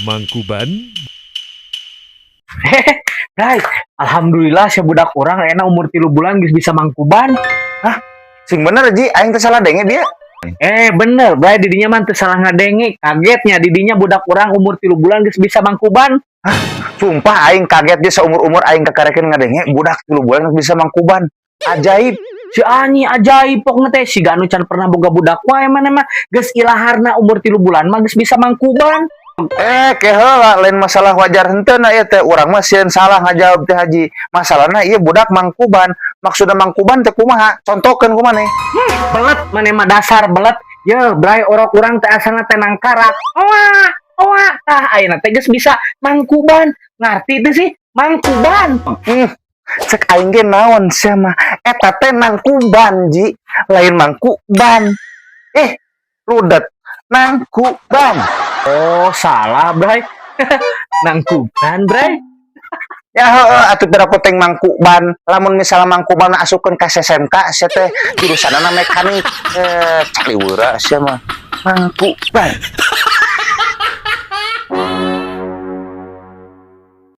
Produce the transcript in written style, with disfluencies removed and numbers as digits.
Mangkuban. Bray, alhamdulillah si budak urang enak umur 3 bulan geus bisa mangkuban. Sing bener, Ji, aing teh salah denge dia. Eh, bener, Bray, didinya mah teu salah ngadenge. Kagetnya didinya budak urang umur 3 bulan geus bisa mangkuban. Sumpah aing kaget dia, seumur-umur aing kakarekeun ngadenge budak 3 bulan bisa mangkuban. Ajaib. Si anyi ajaib pokna teh, siga anu can pernah boga budak wae maneh mah. Geus ilaharna umur 3 bulan mah geus bisa mangkuban. Eh, ke heula, lain masalah wajar henteu na ieu teh, urang mah sieun salah ngajawab teh, Haji. Masalahna ieu budak mangkuban. Maksudna mangkuban teh kumaha? Contohkeun ku maneh. Belet maneh mah, dasar belet. Ye, Bray, orok urang teh asalna teh nangkarak. Oa, oa, tah ayeuna teh geus bisa mangkuban. Ngarti teh sih? Mangkuban. Cek aing ge naon sia mah. Eta teh nangkuban, Ji. Lain mangkuban. Eh, ludet. Nangkuban. Oh, salah, Bray. Nangkuban, Bray. Ya heeh atuh, pira teh mangkuban. Lamun misalnya mangkuban asupkeun ka SMK sia teh jurusanna mekanik. Eh, caliwura sia mah. Mangkuban.